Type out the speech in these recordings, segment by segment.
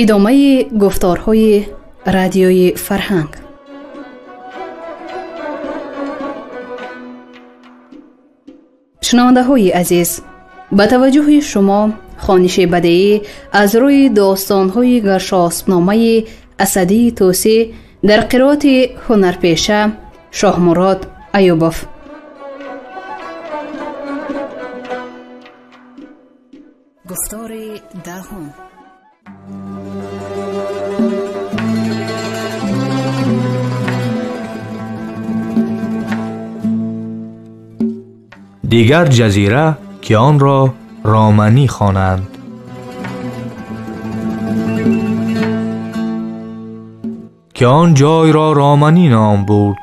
Идомаи гуфторҳои радиои фарҳанг. Шунавандаҳои азиз, ба таваҷҷӯҳи шумо хониши бадеӣ аз рӯи достонҳои Гаршоспномаи Асадии Тӯсӣ дар қироати ҳунарпеша Шоҳмурод Аюбов. Гуфтори даҳум. Дигар ҷазира, ки онро Романӣ хонанд. Ки он ҷойро Романӣ ном бурд,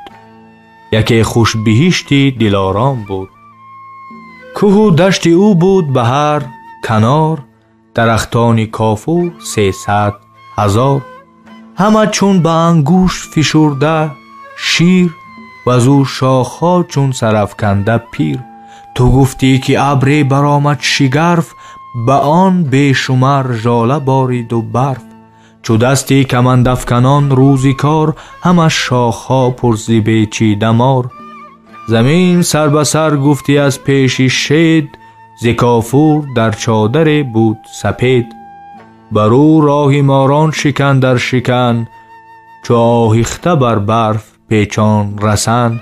яке хушбиҳишти дилором буд. Кӯҳу дашти ӯ буд ба ҳар канор, дарахтони кофур 300,000. Ҳама чун ба ангушт фишурда шир, ваз ӯ шохҳо чун сарафканда пир. Ту гуфтӣ, ки абре баромад шигарф, ба он бешумар жола бориду барф. Чу дасти камандафканон рӯзи кор, ҳама шохҳо пур зи бечида мор. Замин сар ба сар гуфтӣ аз пеши шед, зи кофур дар чодаре буд сапед. Бар ӯ роҳи морон шикан дар шикан, чу оҳихта бар барф печон расан.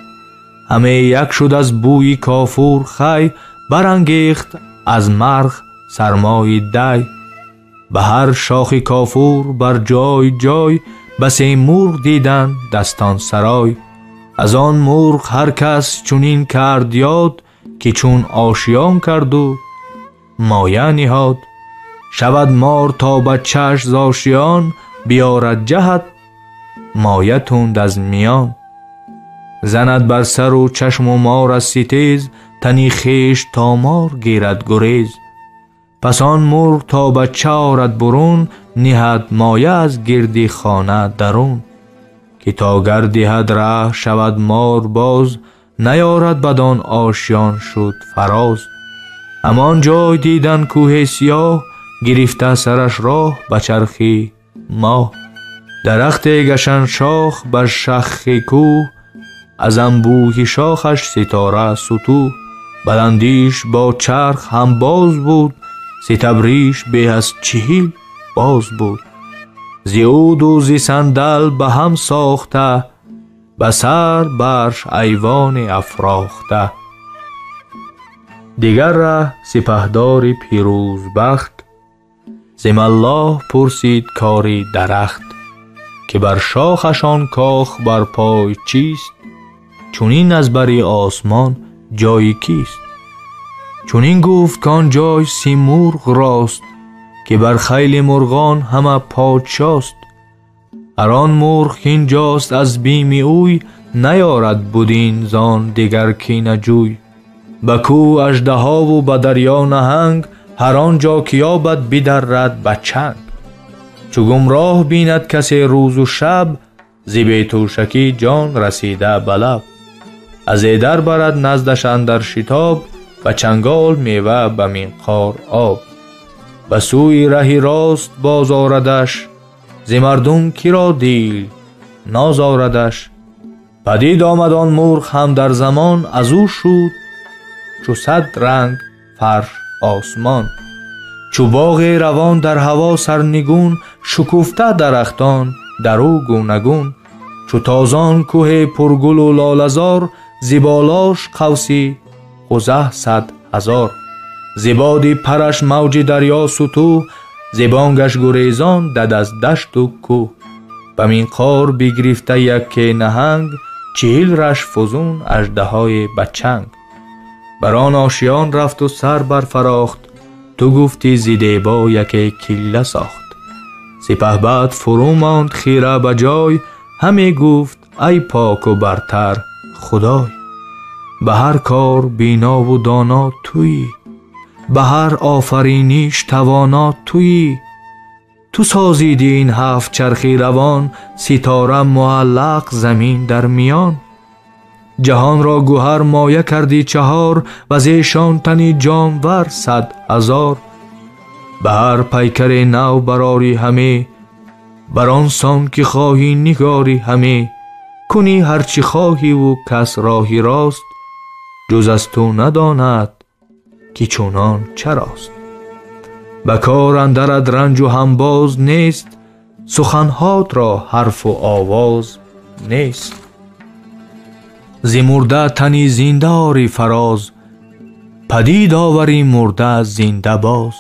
Ҳаме як шуд аз бӯи кофур хай, барангехт аз марғ сармои дай. Ба ҳар шохи кофур бар ҷой ҷой, басе мурғ дидан дастон сарой. Аз он мурғ ҳар кас чунин кард ёд, ки чун ошиён карду моя ниҳод. Шавад мор то бачааш з ошиён, биёрад ҷаҳат моя тунд аз миён. Занад бар сару чашму мор аз ситез, тани хеш то мор гирад гурез. Пас он мурғ то бача орад бурун, ниҳад моя аз гирди хона дарун. Ки то гардиҳад раҳ шавад мор боз, наёрад бадон ошиён шуд фароз. Ҳамон ҷой дидан кӯҳи сиёҳ, гирифта сараш роҳ ба чархи моҳ. Дарахте гашан шох бар шахи кӯҳ, аз анбӯҳи шохаш ситора сутӯҳ. Баландиш бо чарх ҳамбоз буд, ситабриш беҳ аз 40 боз буд. Зи уду зи сандал ба ҳам сохта, ба сар барш айвоне афрохта. Дигар раҳ сипаҳдори пирӯзбахт, зи маллоҳ пурсид кори дарахт, ки бар шохашон кох бар пой чист, чунин аз бари осмон ҷойи кист? Чунин гуфт, кон ҷой Симурғ рост, ки бар хайли мурғон ҳама подшост. Ҳар он мурғ кин ҷост аз бими ӯй, наёрад будин зон дигар кинаҷӯй. Ба кӯҳ аждаҳову ба дарё наҳанг, ҳар он ҷо ки ёбад бидаррад ба чанг. Чу гумроҳ бинад касе рӯзу шаб, зи бетӯшакӣ ҷон расида ба лаб. Аз эдар барад наздаш андар шитоб, ба чангол мева ба минқор об. Ба сӯи раҳи рост боз орадаш, зи мардум киро дил нозорадаш. Падид омад он мурғ ҳам дар замон, аз ӯ шуд чу 100 ранг фарш осмон. Чу боғе равон дар ҳаво сарнигун, шукуфта дарахтон дар ӯ гунагун. Чу тозон кӯҳе пургулу лолазор, зи болош қавси қузаҳ 100,000. Зи боди параш мавҷи дарё сутӯҳ, зи бонгаш гурезон дад аз дашту кӯҳ. Ба минқор бигирифта яке наҳанг, 40 раш фузун аждаҳои ба чанг. Бар он ошиён рафту сар барфарохт, ту гуфтӣ зи дебо яке килла сохт. Сипаҳбад фурӯ монд хира ба ҷой, ҳаме гуфт ай поку бартар худой. Ба ҳар кор бинову доно туӣ, ба ҳар офариниш тавоно туӣ. Ту созиди ин 7 чархи равон, ситора муаллақ замин дар миён. Ҷаҳонро гӯҳар моя карди 4, ваз эшон тани ҷонвар 100,000. Ба ҳар пайкаре нав барорӣ ҳаме, Бар он сон ки хоҳӣ нигорӣ ҳаме, кунӣ ҳарчи хоҳӣ-ву кас роҳи рост, ҷуз аз ту надонад ки чунон чарост. Ба кор андарат ранҷу ҳамбоз нест, суханҳотро ҳарфу овоз нест. Зи мурда тани зинда орӣ фароз, падид оварӣ мурда зинда боз.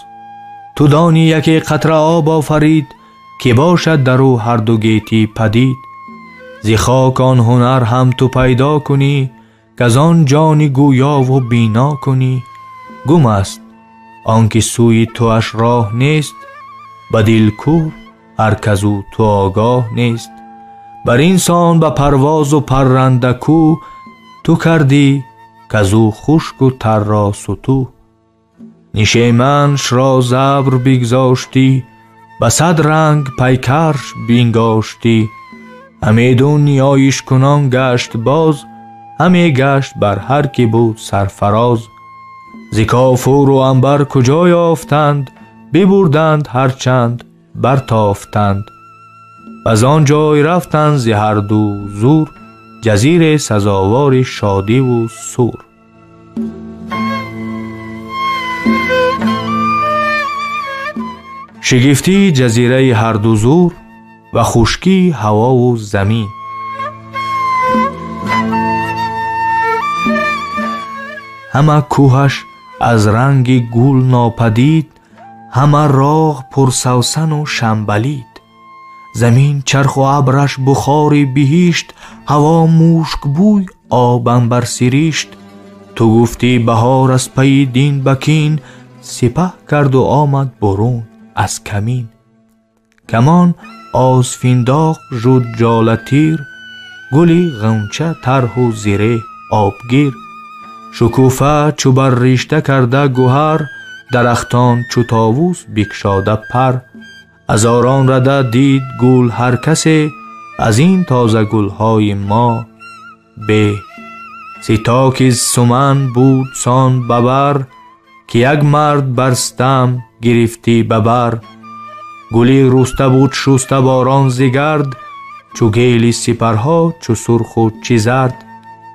Ту донӣ яке қатра об офарид, ки бошад дар ӯ ҳарду гетӣ падид. Зи хок он ҳунар ҳам ту пайдо кунӣ, к-аз он ҷони гӯёву бино кунӣ. Гум аст он ки сӯи туаш роҳ нест, ба дил кӯр ҳар каз ӯ ту огоҳ нест. Бар ин сон ба парвозу парранда кӯ, ту кардӣ к-аз ӯ хушку тарро сутӯ. Нишеманш ро забр бигзоштӣ, ба сад ранг пайкарш бингоштӣ. Ҳамедун ниёишкунон гашт боз, ҳаме гашт бар ҳар ки буд сарфароз. Зи кофуру анбар куҷо ёфтанд, бибурданд ҳарчанд бартофтанд. Аз он ҷой рафтанд зи ҳарду зур, ҷазире сазовори шодиву сур. Шигифтии ҷазираи ҳарду зур ва хушкии ҳавову замин. Ҳама кӯҳаш аз ранги гул нопадид, ҳама роғ пурсавсану шамбалид. Замин чарху абраш бухори биҳишт, ҳаво мушкбӯй об анбарсиришт. Ту гуфтӣ баҳор аз пайи дин ба кин, сипаҳ карду омад бурун аз камин. Камон озфиндоқ жуд ҷолатир, гули ғунча тарҳу зиреҳ обгир. Шукуфа чу бар ришта карда гӯҳар, дарахтон чу товус бикшода пар. Ҳазорон рада дид гул ҳар касе, аз ин тозагулҳои мо бе. Ситоки суман буд сон ба бар, ки як мард бар стам гирифтӣ ба бар. Гули руста буд шуста борон зи гард, чу гели сипарҳо чу сурху чи зард.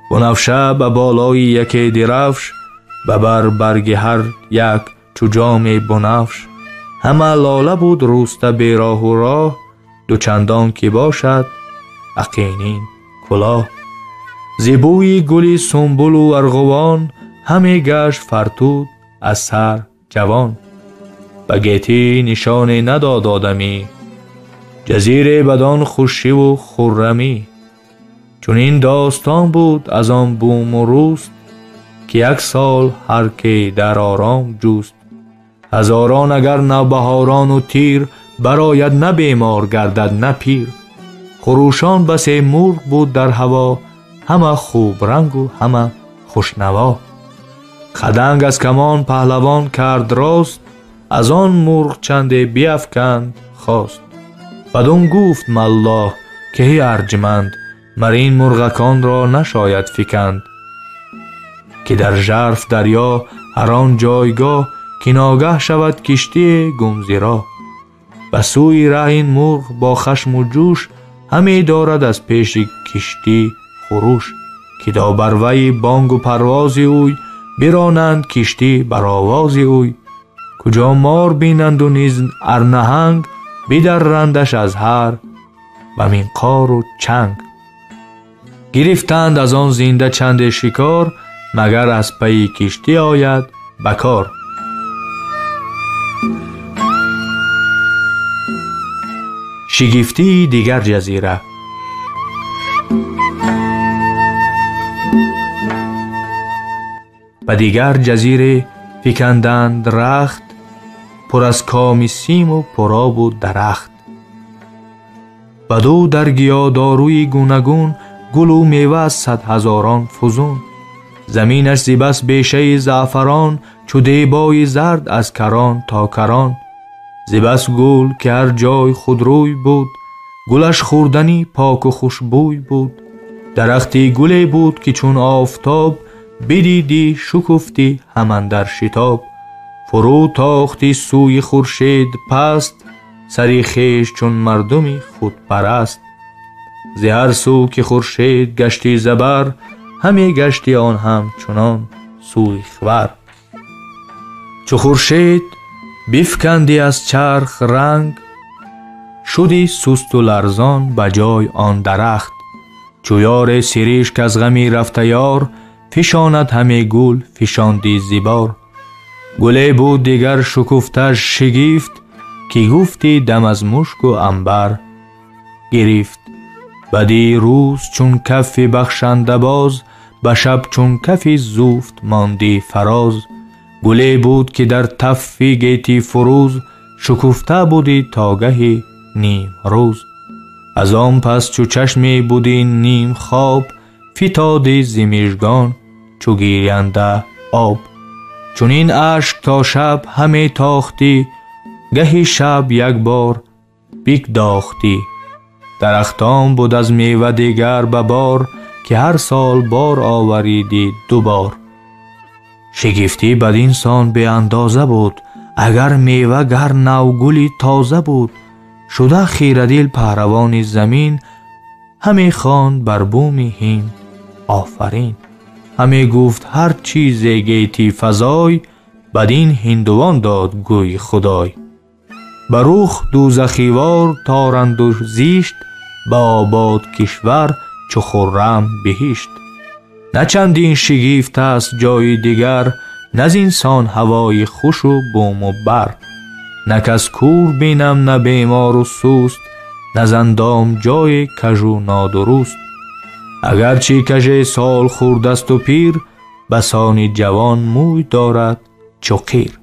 Бунафша ба болои яке дирафш, ба бар барги ҳар як чу ҷоме бунафш. Ҳама лола буд руста бероҳу роҳ, дучандон ки бошад ақинин кулоҳ. Зи бӯи гули сумбулу арғувон, ҳаме гашт фартуд аз сар ҷавон. Ба гетӣ нишоне надод одамӣ, ҷазире бадон хушиву хуррамӣ. Чунин достон буд аз он буму руст, ки як сол ҳар ки дар ором ҷуст. Ҳазорон агар навбаҳорону тир, барояд на бемор гардад на пир. Хурӯшон басе мурғ буд дар ҳаво, ҳама хубрангу ҳама хушнаво. Хаданг аз камон паҳлавон кард рост, аз он мурғ чанде биафканд хост. Бадун гуфт маллоҳ ки эй арҷманд, мар ин мурғаконро нашояд фиканд. Ки дар жарф дарё ҳар он ҷойгоҳ, ки ногаҳ шавад киштие гумзироҳ. Ба сӯи раҳ ин мурғ бо хашму ҷӯш, ҳаме дорад аз пеши киштӣ хуруш. Ки то бар вайи бонгу парвози ӯй, биронанд киштӣ бар овози ӯй. Куҷо мор бинанду низ арнаҳанг, бидаррандаш аз ҳар ба минқору чанг. Гирифтанд аз он зинда чанде шикор, магар аз пайи киштӣ ояд ба кор. Шигифтии дигар ҷазира. Ба дигар ҷазире фиканданд рахт, пур аз коми симу пуробу дарахт. Баду дар гиёдоруи гунагун, гулу мева аз садҳазорон фузун. Заминаш зибас бешаи заъфарон, чу дебои зард аз карон то карон. Зибас гул ки ҳар ҷой худрӯй буд, гулаш хӯрданӣ поку хушбӯй буд. Дарахти гуле буд ки чун офтоб, бидидӣ шукуфтӣ ҳамандар шитоб. Фурӯ тохтӣ сӯи хуршед паст, сари хеш чун мардуми худпараст. Зи ҳар сӯ ки хуршед гашти забар, ҳаме гашти он ҳам чунон сӯи хвар. Чу хуршед бифканди аз чарх ранг, шуди сусту ларзон ба ҷой он дарахт. Чу ёре сиришк аз ғами рафта ёр, фишонад ҳаме гул фишонди зибор. Гуле буд дигар шукуфташ шигифт, ки гуфти дам аз мушку анбар гирифт. Бади рӯз чун кафи бахшанда боз, ба шаб чун кафи зуфт монди фароз. Гуле буд ки дар таффи гети фурӯз, шукуфта буди то гаҳи ним рӯз. Аз он пас чу чашме буди ним хоб, фитоди зи мижгон чу гирянда об. Чунин ашк то шаб ҳаме тохтӣ, гаҳи шаб як бор бигдохтӣ. Дарахтон буд аз мева дигар ба бор, ки ҳар сол бор овариди ду бор. Шигифтӣ бадин сон беандоза буд, агар мева гар навгули тоза буд. Шуда хирадил паҳравони замин, ҳаме хонд бар буми ҳинд офарин. Ҳаме гуфт ҳар чизе гети фазой, бадин ҳиндувон дод гӯи худой. Ба рух дӯзахивор торанду зишт, ба обод кишвар чу хуррам биҳишт. На чандин шигифт аст ҷои дигар, на зин сон ҳавои хушу буму бар. На кас кур бинам, на бемору суст, на зандом ҷои кажу нодуруст. Агарчи каже сол хурдасту пир, ба сони ҷавон мӯй дорад чу қир.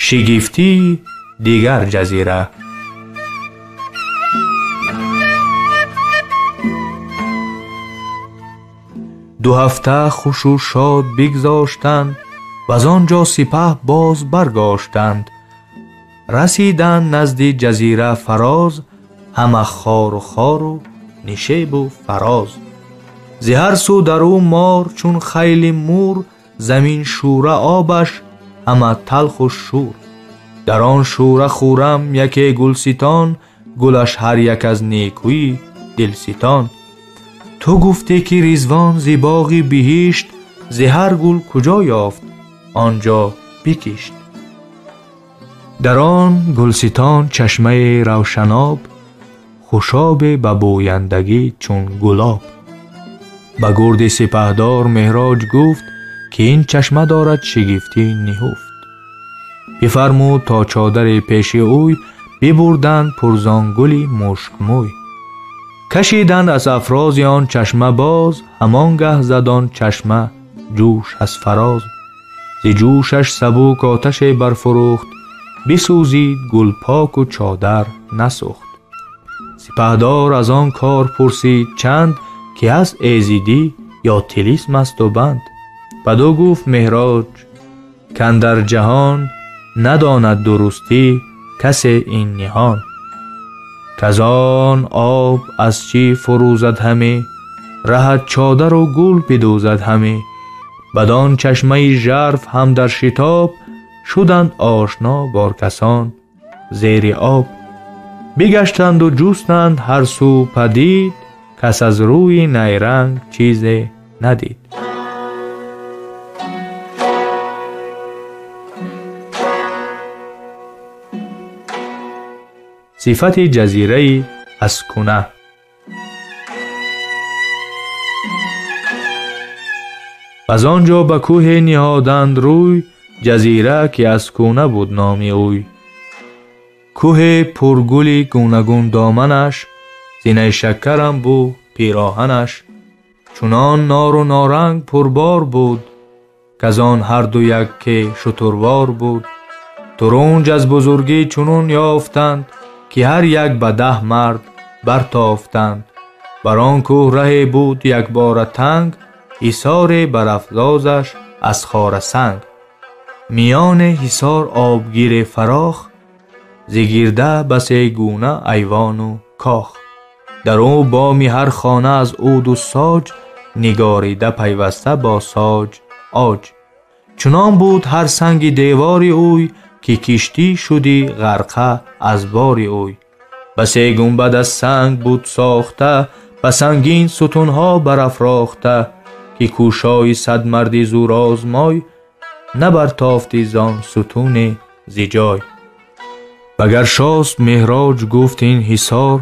Шигифтии дигар ҷазира. Ду ҳафта хушу шод бигзоштанд, ваз он ҷо сипаҳ боз баргаштанд. Расиданд назди ҷазира фароз, ҳама хору хору нишебу фароз. Зи ҳар сӯ дар ӯ мор чун хайли мур, замин шӯра обаш ҳама талху шӯр. Дар он шӯра хӯрам яке гулситон, гулаш ҳар як аз некӯи дилситон. Ту гуфтӣ ки Ризвон зи боғи биҳишт, зи ҳар гул куҷо ёфт он ҷо бикишт. Дар он гулситон чашмаи равшаноб, хушобе ба бӯяндагӣ чун гулоб. Ба гурди сипаҳдор Меҳроҷ гуфт, ки ин чашма дорад шигифтӣ ниҳуфт. Бифармуд то чодаре пеши ӯй, бибурданд пурзонгули мушкмӯй. Кашиданд аз афрози он чашма боз, ҳамон гаҳ зад он чашма ҷӯш аз фароз. Зи ҷӯшаш сабук оташе барфурӯхт, бисӯзид гулпоку чодар насӯхт. Сипаҳдор аз он кор пурсид чанд, ки аст эзидӣ ё тилисм асту банд. Баду гуфт Меҳроҷ кандар ҷаҳон надонад дурустӣ касе ин ниҳон. Казон об аз чӣ фурӯзад ҳаме, раҳат чодару гул бидӯзад ҳаме. Бадон чашмаи жарф ҳам дар шитоб, шуданд ошно боркасон зери об. Бигаштанду ҷустанд ҳар сӯ падид, кас аз рӯи найранг чизе надид. Сифати ҷазираи Аскуна. Аз он ҷо ба кӯҳе ниҳоданд рӯй, ҷазира ки Аскуна буд номи ӯй. Кӯҳе пургули гунагун доманаш, зинаи шаккарам бу пироҳанаш. Чунон нору норанг пурбор буд, казон ҳарду як ке шутурвор буд. Турунҷ аз бузургӣ чунон ёфтанд, ки ҳар як ба 10 мард бартофтанд. Бар он кӯҳ раҳе буд якбора танг, ҳисоре бар афзозаш аз хора санг. Миёни ҳисор обгире фарох, зи гирда басе гуна айвону кох. Дар ӯ боми ҳар хона аз уду соҷ, нигорида пайваста бо соҷ оҷ. Чунон буд ҳар санги девори ӯй, ки киштӣ шуди ғарқа аз бори ӯй. Басе гунбад аз санг буд сохта, ба сангин сутунҳо барафрохта, ки кӯшои сад марди зӯрозмой набартофти зон сутуне зи ҷой. Ба Гаршосп Меҳроҷ гуфт ин ҳисор,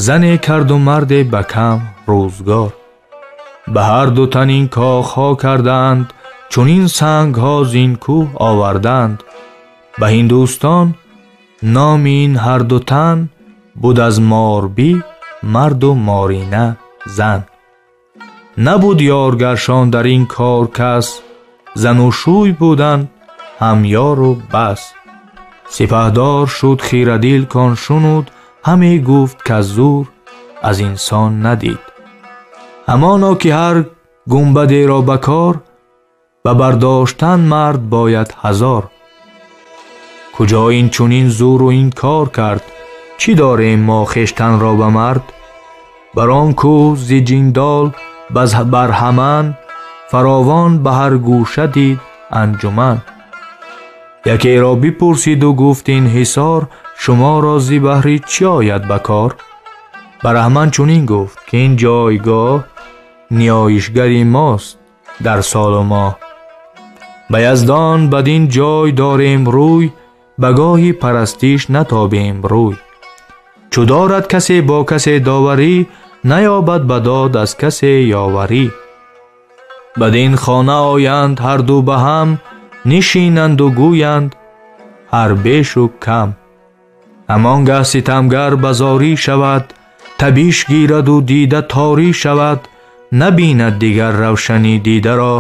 зане карду марде ба кам рӯзгор. Ба ҳар ду тан ин кохҳо карданд, чунин сангҳо зин кӯҳ оварданд. Ба Ҳиндустон номи ин ҳар ду тан буд аз морбӣ марду морина зан. Набуд ёргаршон дар ин кор кас, зану шӯй буданд ҳамёру бас. Сипаҳдор шуд хирадил кон шунуд, ҳаме гуфт каз зур аз инсон надид. Ҳамоно ки ҳар гунбадеро ба кор, ба бардоштан мард бояд ҳазор. Куҷо ин чунин зуру ин кор кард, чӣ дорем мо хештанро ба мард? Бар он кӯҳ зи ҷиндол барҳаман, фаровон ба ҳар гӯша дид анҷуман. Якеро бипурсиду гуфт ин ҳисор, шуморо зи баҳри чӣ ояд ба кор? Бараҳман чунин гуфт, ки ин ҷойгоҳ ниёишгари мост дар солу моҳ. Ба Яздон бадин ҷой дорем рӯй, ба гоҳи парастиш натобем рӯй. Чу дорад касе бо касе доварӣ, наёбад ба дод аз касе ёварӣ. Бадин хона оянд ҳар ду ба ҳам, нишинанду гӯянд ҳар бешу кам. Ҳамон гаҳ ситамгар ба зорӣ шавад, табиш гираду дида торӣ шавад. Набинад дигар равшанӣ дидаро,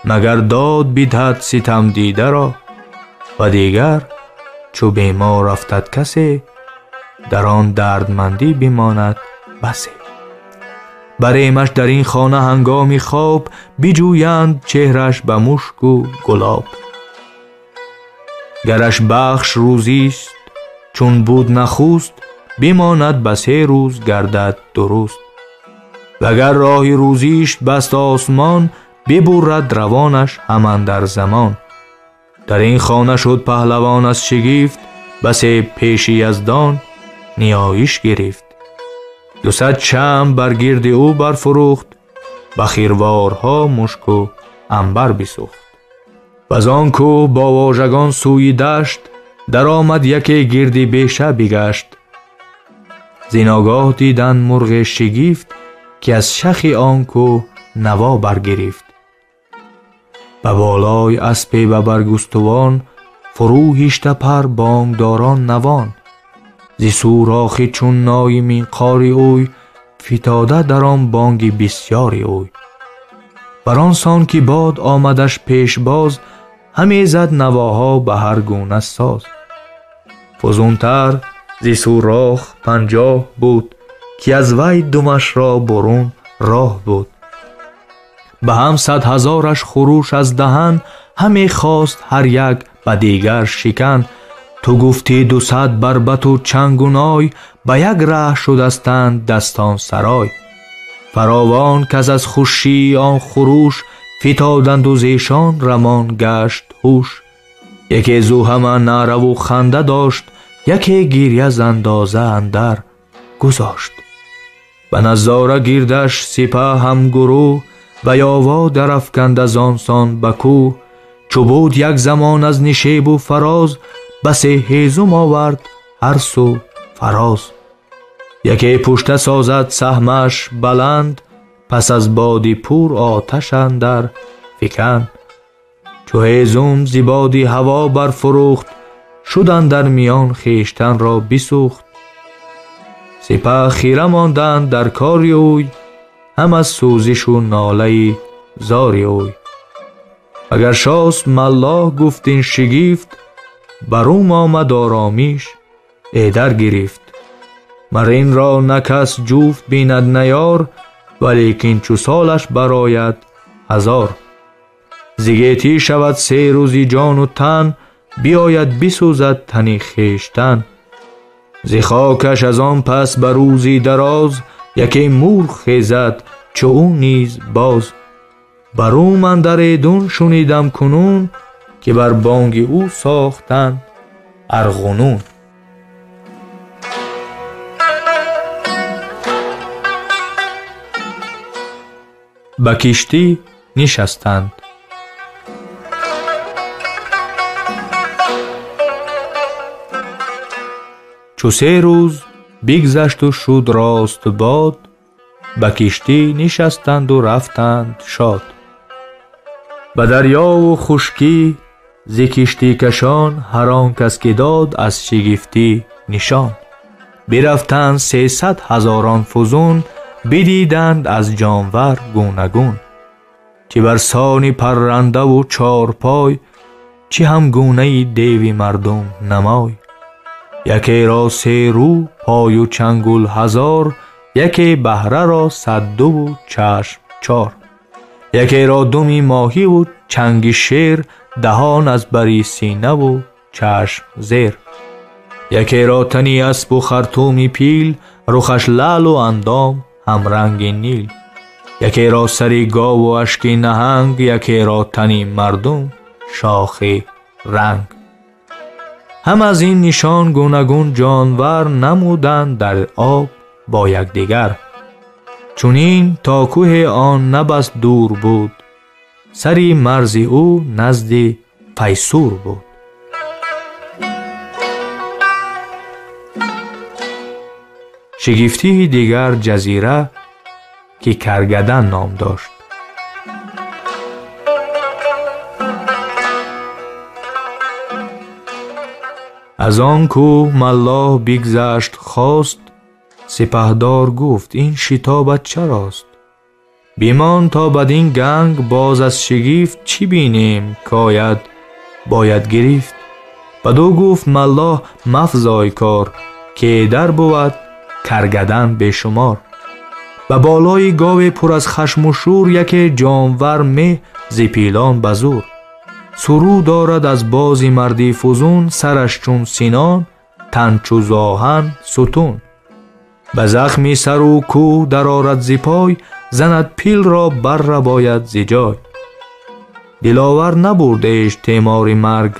магар дод бидҳад ситамдидаро. Ва дигар чу бемор афтад касе, дар он дардмандӣ бимонад басе. Баремаш дар ин хона ҳангоми хоб, биҷӯянд чеҳраш ба мушку гулоб. Гараш бахш рӯзист чун буд нахуст, бимонад ба се рӯз гардад дуруст. Вагар роҳи рӯзишт баст осмон, бибурад равонаш ҳамандар замон. Дар ин хона шуд паҳлавон аз шигифт, басе пеши Яздон ниёиш гирифт. 200 шамъ бар гирди ӯ барфурӯхт, ба хирворҳо мушку анбар бисӯхт. Ваз он кӯҳ бо вожагон сӯи дашт, даромад яке гирди беша бигашт. Зин огоҳ дидан мурғе шигифт, ки аз шахи он кӯҳ наво баргирифт. Ба болои аспе ба баргустувон, фурӯ ҳишта пар бонгдорон навон. Зи сӯрохи чун нои минқори ӯй, фитода дар он бонги бисёри ӯй. Бар он сон ки бод омадаш пешбоз, ҳаме зад навоҳо ба ҳар гуна соз. Фузунтар зи сӯрох 50 буд, ки аз вай думашро бурун роҳ буд. Ба ҳам 100 ҳазораш хурӯш аз даҳан, ҳаме хост ҳар як ба дигар шикан. Ту гуфтӣ 200 барбату чангу ной, ба як раҳ шудастанд дастон сарой. Фаровон кас аз хушии он хурӯш, фитоданду зешон рамон гашт ҳуш. Яке зӯ ҳама наъраву ханда дошт, яке гиря зандоза андар гузошт. Ба назора гирдаш сипаҳ ҳамгурӯҳ, ва ёво дарафканд аз он сон ба кӯҳ. Чу буд як замон аз нишебу фароз, басе ҳезум овард ҳар сӯ фароз. Яке пушта созад саҳмаш баланд, пас аз боди пур оташ андар фиканд. Чу ҳезум зи боди ҳаво барфурӯхт, шуд андар миён хештанро бисӯхт. Сипаҳ хира монданд дар кори ӯй, ҳам аз сӯзишу нолаи зори ӯй. Агар Шосп маллоҳ гуфт ин шигифт, барум омад оромиш эдар гирифт. Мар инро на кас ҷуфт бинад на ёр, валекин чу солаш барояд 1000. Зи гетӣ шавад се рӯзи ҷону тан, биояд бисӯзад тани хештан. Зи хокаш аз он пас ба рӯзи дароз, яке мурғ хезад чу ӯ низ боз. Бар ӯ ман дар эдун шунидам кунун, ки бар бонги ӯ сохтанд арғунун. Ба киштӣ нишастанд. Чу се рӯз бигзашту шуд рост бод, ба киштӣ нишастанду рафтанд шод. Ба дарёву хушкӣ зи киштикашон ҳар он кас ки дод аз шигифтӣ нишон. Бирафтанд 300 ҳазорон фузун, бидиданд аз ҷонвар гунагун. Чи бар сони паррандаву чорпой, чи ҳам гунаи деви мардум намой. Якеро се рӯ пою чангул ҳазор, яке баҳраро 102 чашм 4. Якеро думи моҳиву чанги шер, даҳон аз бари синаву чашм зер. Якеро тани аспу хартуми пил, рухаш лаълу андом ҳамранги нил. Якеро сари гову ашки наҳанг, якеро тани мардум шохи ранг. Ҳам аз ин нишон гунагун ҷонвар намуданд дар об бо якдигар. Чунин то кӯҳе он набаст дур буд, сари марзи ӯ назди Файсур буд. Шигифтии дигар ҷазира, ки Каргадан ном дошт. Аз он кӯҳ маллоҳ бигзашт хост, сипаҳдор гуфт ин шитобат чарост? Бимон то бадин ганг боз аз шигифт чӣ бинем кояд бояд гирифт. Баду гуфт маллоҳ мафзой кор, ки дар бувад Каргадан бешумор. Ба болои гове пур аз хашму шӯр, яке ҷонвар меҳ зи пилон ба зур. Сурӯ дорад аз бози марди фузун, сараш чун синон, тан чу зоҳан сутун. Ба захми сару кӯҳ дарорад зи пой, занад пилро баррабояд зи ҷой. Диловар набурдеш темори марг,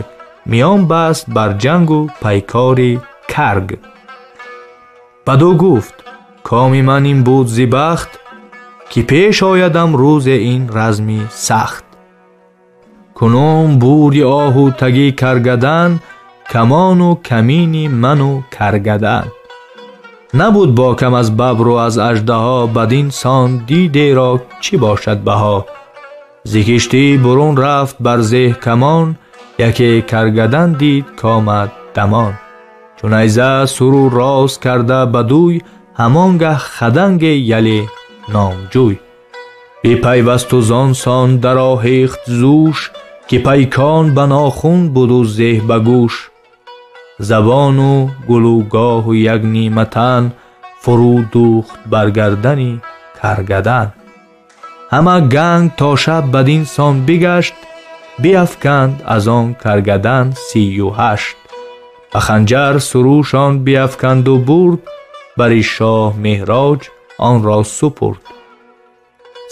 миён баст бар ҷангу пайкори карг. Баду гуфт коми ман ин буд зи бахт, ки пеш оядам рӯзе ин разми сахт. Кунун бури оҳу таги Каргадан, камону камини ману Каргадан. Набуд бокам аз бабру аз аждаҳо, бадин сон дидеро чӣ бошад баҳо. Зи киштӣ бурун рафт бар зеҳ камон, яке Каргадан дид комад дамон. Чун найза суру рост карда бадӯй, ҳамон гаҳ хаданге яле номҷӯй. Бипайвасту зон сон дароҳехт зӯш, ки пайкон ба нохун буду зеҳ ба гӯш. Забону гулӯгоҳу як ниматан фурӯ духт бар гардани Каргадан. Ҳама ганг то шаб бадин сон бигашт, биафканд аз он Каргадан 38. Ба ханҷар сурӯшон биафканду бурд, бари шоҳ Меҳроҷ онро супурд.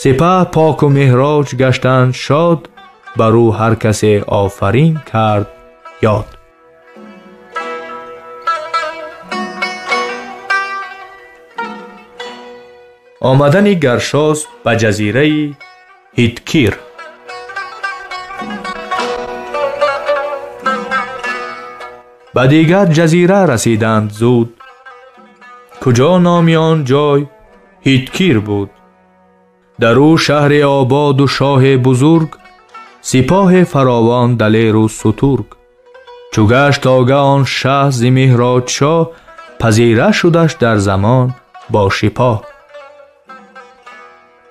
Сипаҳ поку Меҳроҷ гаштанд шод, бар ӯ ҳар касе офарин кард ёд. Омадани Гаршосп ба ҷазираи Ҳиткир. Ба дигар ҷазира расиданд зуд, куҷо номи он ҷой Ҳиткир буд. Дар ӯ шаҳри ободу шоҳи бузург, сипоҳи фаровон далеру сутург. Чу гашт огаҳ он шаҳ зи Меҳроҷшоҳ, пазира шудаш дар замон бо шипоҳ.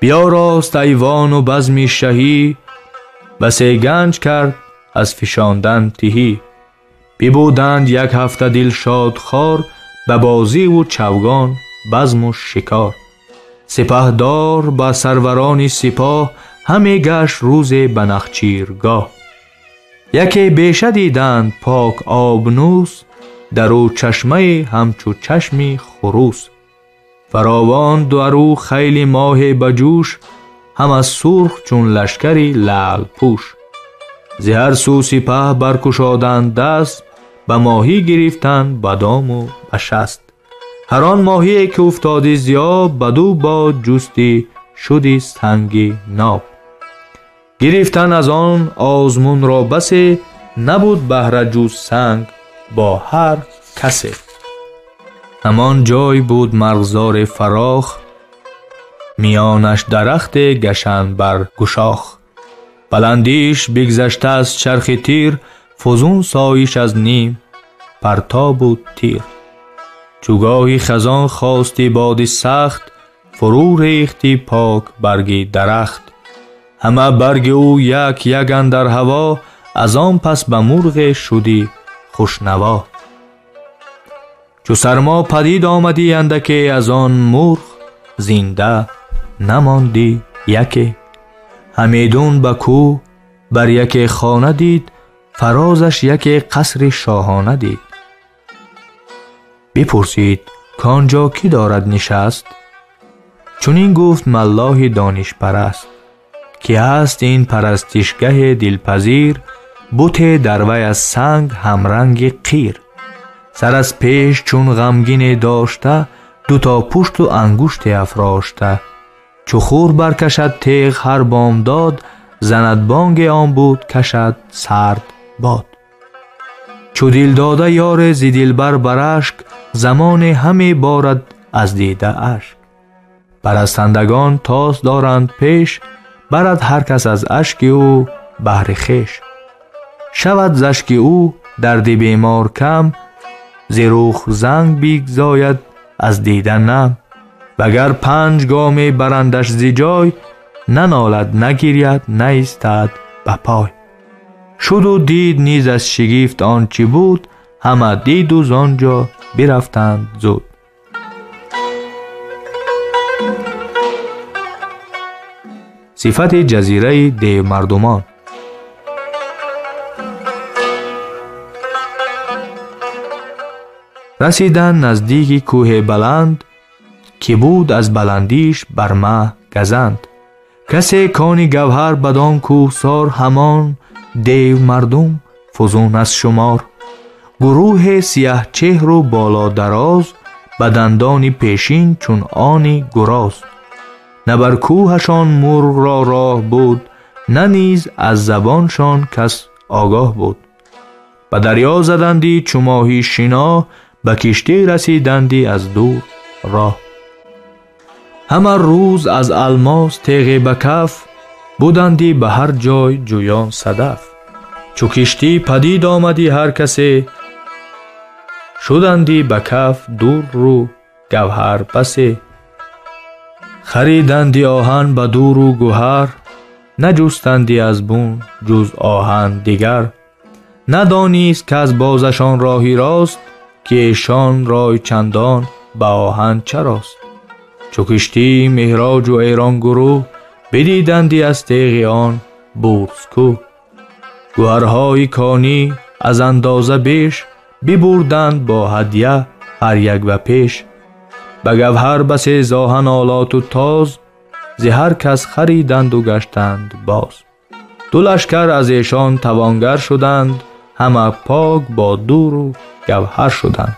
Биёрост айвону базми шаҳӣ, басе ганҷ кард аз фишондан тиҳӣ. Бибуданд як ҳафта дилшод хор, ба бозиву чавгон базму шикор. Сипаҳдор ба сарварони сипоҳ, ҳаме гашт рӯзе ба нахчиргоҳ. Яке беша диданд пок обнӯс, дар ӯ чашмае ҳамчу чашми хурӯс. Фаровон дар ӯ хайли моҳе ба ҷӯш, ҳама сурх чун лашкари лаълпӯш. Зи ҳар сӯ сипаҳ баркушоданд даст, ба моҳӣ гирифтанд ба дому ба шаст. Ҳар он моҳие ки уфтоди зи об, баду бод ҷусти шуди санги ноб. Гирифтан аз он озмунро басе, набуд баҳра ҷуз санг бо ҳар касе. Ҳамон ҷой буд марғзори фарох, миёнаш дарахте гашан бар гушох. Баландиш бигзашта аз чархи тир, фузун соиш аз ним партобу тир. Чу гоҳи хазон хости боди сахт, фурӯ рехти пок барги дарахт. Ҳама барги ӯ як як андар ҳаво, аз он пас ба мурғе шуди хушнаво. Чу сармо падид омадӣ андаке, аз он мурғ зинда намондӣ яке. Ҳамедун ба кӯҳ бар яке хона дид, фарозаш яке қасри шоҳона дид. Бипурсид кон ҷо кӣ дорад нишаст? Чунин гуфт маллоҳи донишпараст, ки ҳаст ин парастишгаҳи дилпазир, буте дар вай аз санг ҳамранги қир. Сар аз пеш чун ғамгине дошта, дуто пушту ангуште афрошта. Чу хур баркашад теғ ҳар бомдод, занад бонге он буд кашад сард бод. Чу дилдода ёре зи дилбар бар ашк, замоне ҳаме борад аз дида ашк. Парастандагон тос доранд пеш, барад ҳар кас аз ашки ӯ баҳри хеш. Шавад з ашки ӯ дарди бемор кам, зи рух занг бигзояд аз дида нам. Вагар панҷ гоме барандаш зи ҷой, нанолад нагиряд наистад ба пой. Шуду дид низ аз шигифт он чӣ буд, ҳама диду зон ҷо бирафтанд зуд. Сифати ҷазираи девмардумон. Расиданд наздики кӯҳи баланд, ки буд аз баландиш бар маҳ газанд. Касе кони гавҳар бадон кӯҳсор, ҳамон девмардум фузун аз шумор. Гурӯҳе сиёҳчеҳру болодароз, ба дандони пешин чун они гуроз. На бар кӯҳашон мурғро роҳ буд, на низ аз забоншон кас огоҳ буд. Ба дарё заданди чу моҳи шино, ба киштӣ расиданди аз дур роҳ. Ҳама рӯз аз алмос теғе ба каф, буданди ба ҳар ҷой ҷӯён садаф. Чу киштӣ падид омади ҳар касе, шуданди ба каф дурру гавҳар басе. Хариданди оҳан ба дуру гӯҳар, наҷустанди аз бун ҷуз оҳан дигар. Надонист кас бозашон роҳи рост, ки эшон рой чандон ба оҳан чарост. Чу киштии меҳроҷу эрон гурӯҳ, бидиданди аз теғи он бурзкӯҳ. Гӯҳарҳои конӣ аз андоза беш, бибурданд бо ҳадя ҳар як ба пеш. Ба гавҳар басе зоҳан олоту тоз, зи ҳар кас хариданду гаштанд боз. Ду лашкар аз эшон тавонгар шуданд, ҳама пок бо дуру гавҳар шуданд.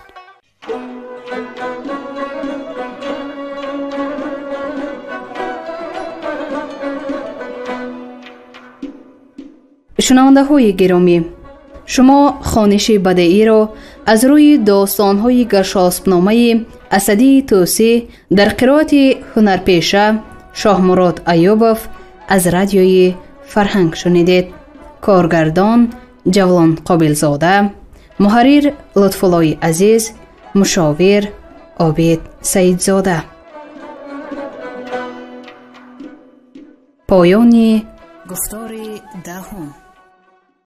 Шунавандаҳои гиромӣ, шумо хониши бадеиро аз рӯи достонҳои гаршоспномаи Асадии Тӯсӣ дар қироати ҳунарпеша Шоҳмурод Аюбов аз радиои Фарҳанг шунидед. Коргардон Ҷавлон Қобилзода, муҳаррир Лутфуллои Азиз, мушовир Обид Саидзода. Поёни гуфтори даҳум.